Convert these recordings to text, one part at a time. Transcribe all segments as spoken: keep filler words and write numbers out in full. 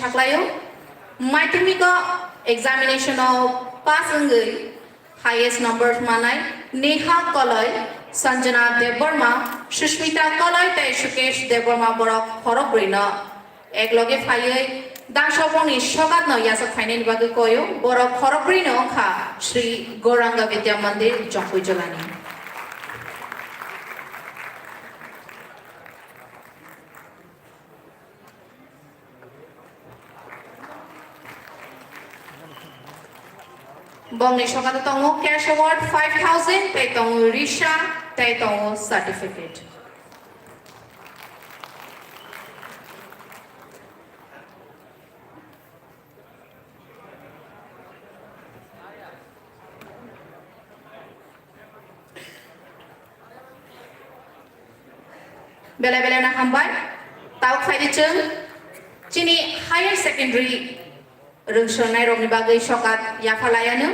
saklaio. Madhyamiko examination o pass wngwi highest number manai Neha Koloi, Sanjana Debbarma, Sushmita Koloi tei Sukesh Debbarma borok khorokbrwi no ekloge phaiwi dangsa bongni sokatno yachak phainani bagwi koio. Borok khorokbrwi no wngkha Sri Gauranga Vidya Mandir, Jongpui Jolani. Bongni sokato tongo cash award five thousand, tei tongo risa, tei tongo certificate. Belai belai no hambai. Tabuk phaidi chwng chini higher secondary rwngsongnai rokni bagwi sokat yapha laiano.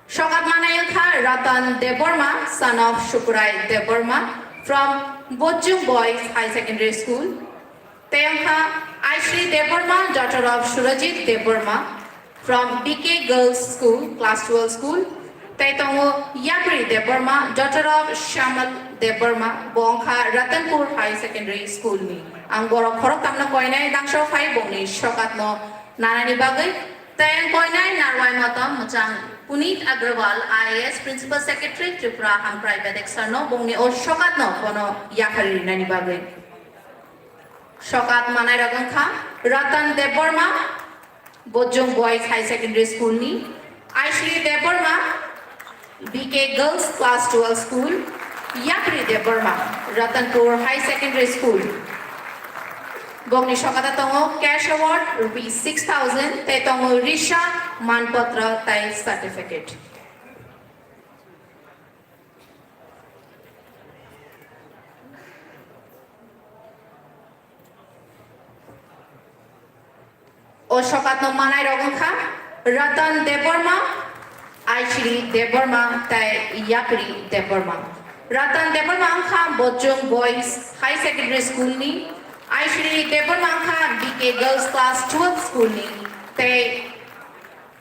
Sokat manai wngkha Ratan Debbarma, son of Sukurai Debbarma, from Bojjung Boys High Secondary School. Tei wngkha Aishri Debbarma, daughter of Surajit Debbarma, from B K Girls School, class twelve school. Tei tongo Yapri Debbarma, daughter of Shamal Debbarma, bo wngkha Ratanpur High Secondary School ni. Ang borok khorok tamno koinai dangsa phai bongni sokatno nanani bagwi. Tei ang koinai narwai motom mwchang Puneet Agrawal, I A S, Principal Secretary, Tripura Hamkrai Bediak Sir no bongni o sokatno bono yaphari rinani bagwi. Sokat manai rok wngkha Ratan Debbarma, Bojjung Boys High Secondary School ni, Aishri Debbarma, B K Girls Class twelve School, Yapri Debbarma, Ratanpur High Secondary School. Bongni sokata tongo cash award rupees six thousand, tei tongo risa, manpotro tei certificate. O sokatno manai rok wngkha Ratan Debbarma, Aishri Debbarma tei Yapri Debbarma. Ratan Debbarma wngkha Bojjung Boys High Secondary School ni, Aishri Debbarma wngkha B K Girls Class twelve School ni tei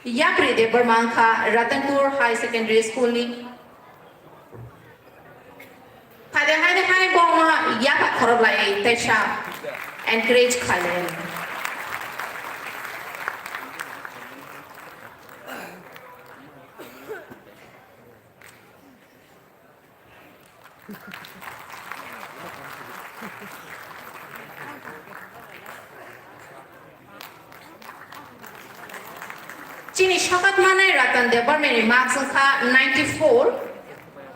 Yapri Debbarma wngkha Ratanpur High Secondary School ni. Phaidi haini hai bongno yapha khorok lai teisa encourage khlai lai. Chini sokat manai Ratan Debbarma ni marks wngkha ninety four,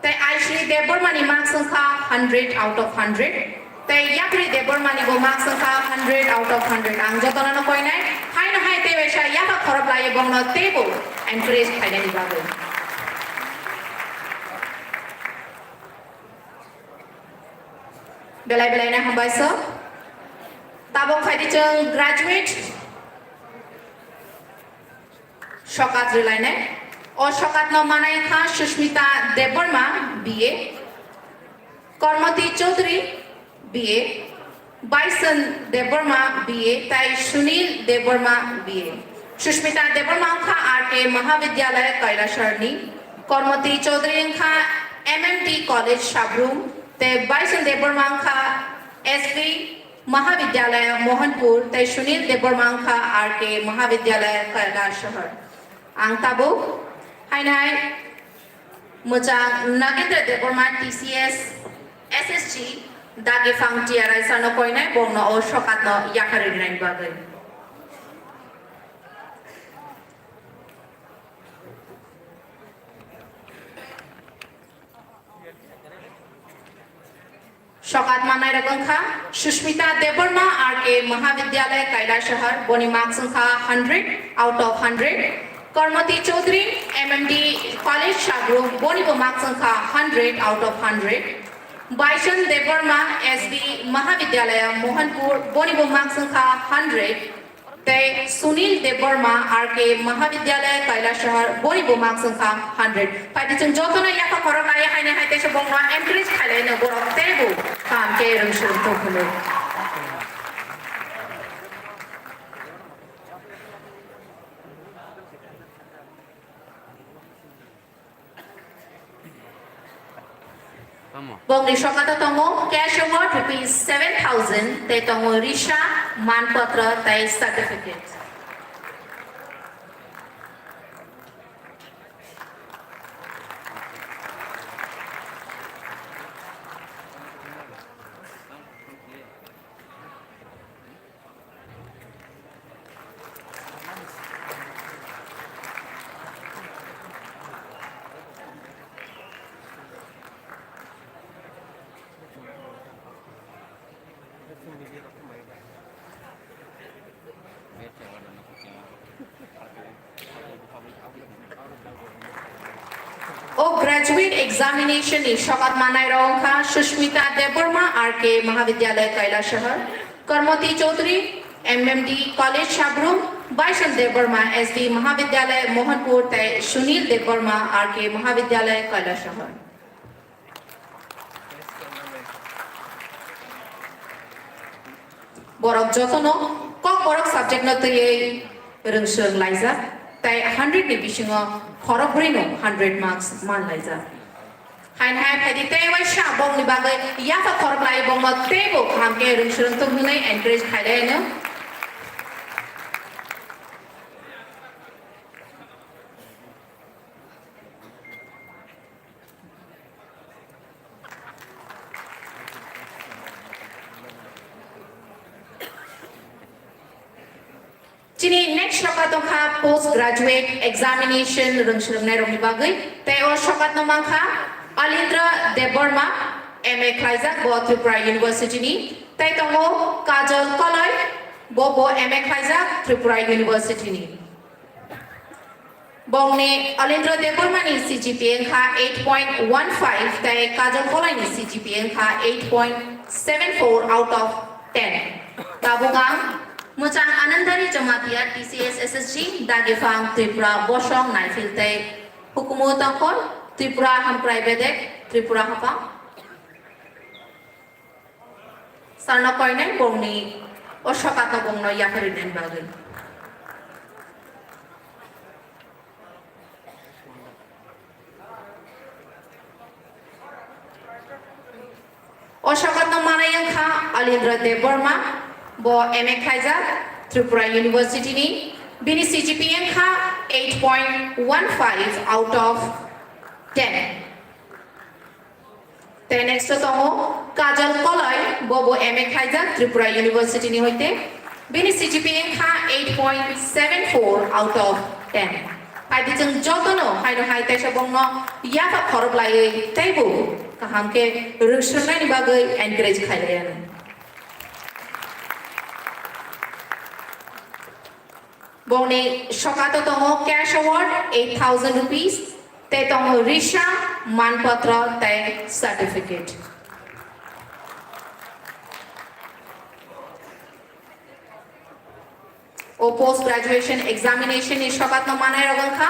tei Aishri Debbarma ni marks wngkha hundred out of hundred, tei Yapri Debbarma ni bo marks wngkha hundred out of hundred. Ang jotono no koinai, haino hai tei waisa yapha khorok lai bongno teibo encourage khainani bagwi. Belai belai no hambai sok. Tabuk phaidi chwng graduate sokat rwlainai. O sokatno manai wngkha Sushmita Debbarma, B A, Kormoti Chaudhary, B A, Baison Debbarma, B A, tei Sunil Debbarma, B A. Sushmita Debbarma wngkha R K Mahavidyalaya Kailasharni, Kormoti Chaudhary wngkha M M T College Sabrum, tei Baison Debbarma wngkha S V Mahavidyalaya Mohanpur, tei Sunil Debbarma wngkha R K Mahavidyalaya Kailashahar. Ang tabuk hainai mwchang Nagendra Debbarma T C S S S G Dagi Phang T R I sano koinai bongno o sokatno yakarwi rwnai bagwi. Sokat manai rok wngkha Sushmita Debbarma, R K Mahavidyalaya Kailashahar, boni marks wngkha hundred out of hundred. Kormoti Chaudhary, M M D College Sabrum, boni bo marks wngkha hundred out of hundred. Baison Debbarma, S B Mahavidyalaya Mohanpur, boni bo marks wngkha hundred. Tei Sunil Debbarma, R K Mahavidyalaya Kailashahar, boni bo marks wngkha hundred. Phaidi chwng jotono yapha khorok lai haini hai teisa bongno encourage khailai no borok teibo kaham khe rwngsong thung hwnwi. Bongni sokato tongo cash award rupees seven thousand, tei tongo risa, manpotro tei certificate. O graduate examination ni sokat manai rok wngkha Sushmita Debbarma, R K Mahavidyalaya, Kailasahar, Karmoti Chaudhary, M M D College Sabrum, Baishan Debbarma, S D Mahavidyalaya Mohanpur tei Sunil Debbarma, R K Mahavidyalaya, Kailasahar. Borok jotono Kokborok subject no twiwi rwngswrwng laijak, tei hundred ni bisingo khorokbrwi no hundred marks man laijak. Hain hai phaidi tei waisa bongni bagwi yapha khorok lai bongno teibo kaham khe rwngswrwng thung hwnwi encourage khailai ano. Chini next sokat wngkha post graduate examination rwngswrwngnairokni bagwi, tei o sokatno mankha Alindra Debbarma, M A khlaijak bo Tripura University ni, tei tongo Kajal Koloi, bo bo M A khlaijak Tripura University ni. Bongni Alindra Debbarmani C G P A wngkha eight point one five tei Kajal Kolaini C G P A wngkha eight point seven four out of ten. Tabuk ang Mwchang Anandari Jamatia, T C S S S G, Dagifang Tripura, Bosong Naifil tei Hukumu Tongkhor, Tripura Hamkrai Bedek, Tripura Hapang. Sarno koinai bongni o sokatno bongno yapharwi nani bagwi. O sokatno manai wngkha Alindra Debbarma, bo M A khlaijak Tripura University ni, bini C G P A wngkha eight point one five out of ten. Tei next o tongo Kajal Koloi, bo bo M A khlaijak Tripura University ni hoite. Bini C G P A wngkha eight point seven four out of ten. Hai di chwng jotono haino hai teisa bongno yapha khorok laiwi teibo kaham khe rwngswrwngnaini bagwi encourage khailaianw. Bongni sokato tongo cash award eight thousand rupees, tei tongo risa, manpotro tei certificate. O post graduation examination ni sokatno manai rok wngkha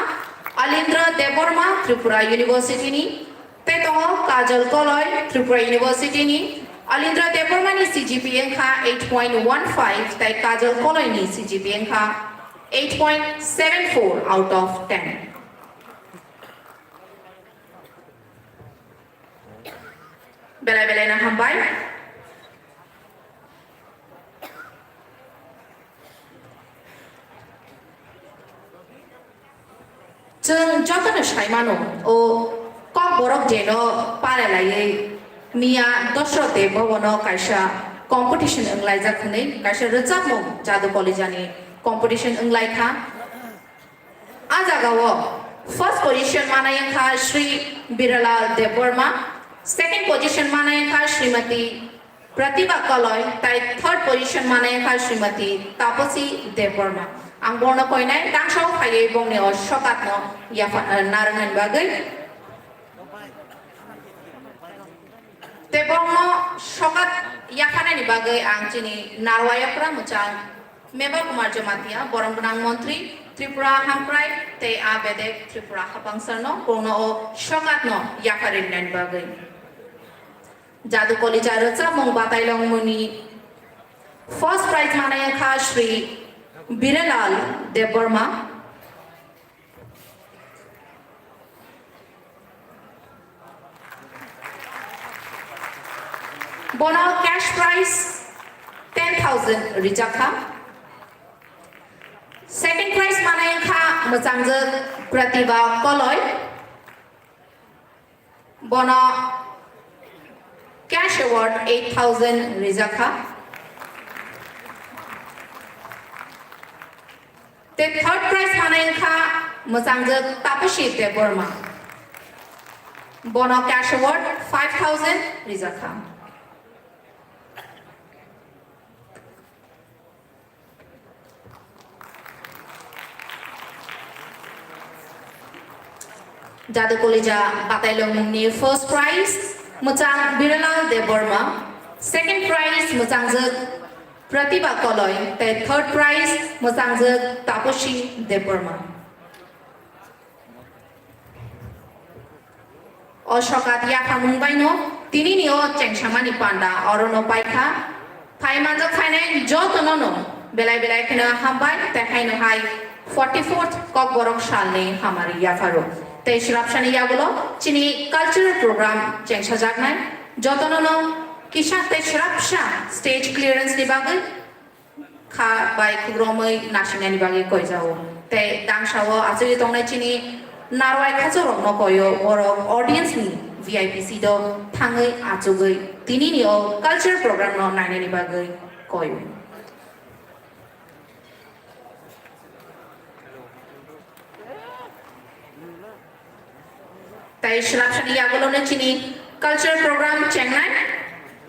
Alindra Debbarma, Tripura University ni, tei tongo Kajal Koloi, Tripura University ni. Alindra Debbarma ni C G P A wngkha eight point one five tei Kajal Koloi ni C G P A wngkha eight point seven four out of ten. Belai belai no hambai. Chwng jotono sai mano, o Kokborok Day no pare laiwi miya Dosrot Deb Bhavan o kaisa competition wnglaijak hwnwi, kaisa rwchapmung jadu kolijani competition wnglaikha. A jagao first position manai wngkha Shri Biralal Debbarma, second position manai wngkha Srimati Pratibha Koloi, tai third position manai wngkha Srimati Taposi Debbarma. Ang borno koinai tangsa phaiwi bongni o sokatno yapha-, narwknani bagwi. Tei bongno sokat yapharnani bagwi ang chini narwayapra mwchang Mebar Kumar Jamatia, borom gwnang montri, Tripura Hamkrai tei a bedek Tripura Hapangsarno bongno o sokatno yapharwi rinani bagwi. Jadu Kolija rwchapmung batailongmungni first prize manai wngkha Shri Birelal Debbarma. Bono cash prize ten thousand rijak kha. Second prize manai wngkha mwchangjwk Pratibha Koloi. Bono cash award eight thousand rijak kha. Tei third prize manai wngkha mwchangjwk Taposi Debbarma. Bono cash award five thousand rijak kha. Jadu Kolija batailongmungni first prize mwchang Biralal Debbarma, second prize mwchangjwk Pratibha Koloi, tei third prize mwchangjwk Taposi Debbarma. O sokat yapharmung baino tinini o chengsamani panda orono paikha. Phai manjak phainai jotono no belai belai kheno hambai, tei haino hai forty-fourth Kokborok salni hamari yapharo. Tei swrapsani yagulo chini cultural program chengsajaknai jotono no kisa tei swrapsa stage clearance ni bagwi kha bai khukromwi nasinani bagwi koijao. Tei dangsao achugwi tongnai chini narwai khachorokno koio, borok audience ni V I P seat o thangwi achugwi tinini o culture program no nainani bagwi koio. Tei swrapsani yagulono chini culture program chengnai.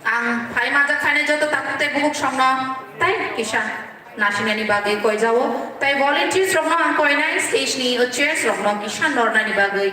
Ang phai manjak phainai joto takhuk tei bukhuk songno tei kisa nasinani bagwi koijao. Tei volunteers rokno ang koinai stage ni o chairs rokno kisa nornani bagwi.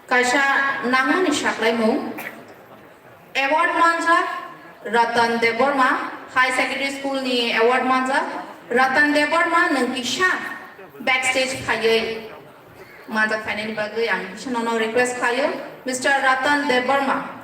Kaisa nangmani saklaimung. Award manjak Ratan Debbarma, High Secondary School ni award manjak Ratan Debbarma nwng kisa backstage phaiwi manjak phainani bagwi ang kisa nono request khlaio, Mister Ratan Debbarma.